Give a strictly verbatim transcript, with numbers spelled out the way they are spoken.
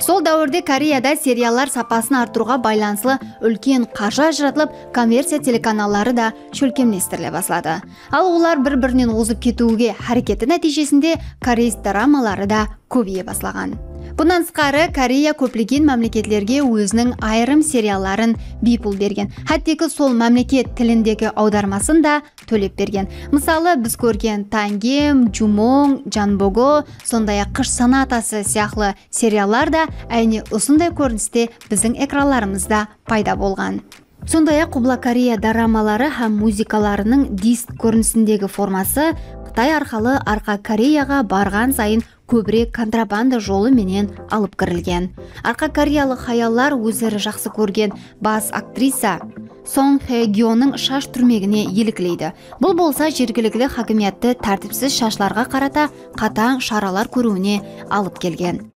Sol dáwirde Koreyada seriallar sapasın arttırıwǵa baylanıslı úlken qarjı ajıratılıp, kommerciya telekanalları da shólkemlestirile basladı. Al olar bir-birinen ozıp ketiwge háreketi nátiyjesinde koreys dramaları da kóbeye baslaǵan. Bunnan tısqarı, Koreya kóplegen mámleketlerge óziniń ayırım serialların biypul bergen. Hátteki sol mámleket tilindegi awdarmasın da tólep bergen. Mısalı, biz kórgen Tangem, Jumong, Janbogo, sonday-aq Qısh sonatası sıyaqlı seriallar da áyne usınday kóriniste biziń ekranlarımızda payda bolǵan. Sonday-aq, Qubla Koreya doramaları hám muzıkalarınıń disk kórinisindegi forması Qıtay arqalı Arqa Koreyaǵa barǵan sayın kóbirek kontrabanda jolı menen alıp kirilgen. Arqa koreyalıq hayallar ózleri jaqsı kórgen bas aktrisa Song Hye Gyonıń shash túrmegine elikleydi. Bul bolsa jergilikli hákimiyattı tártipsiz shashlarǵa qarata qatań sharalar kóriwine alıp kelgen.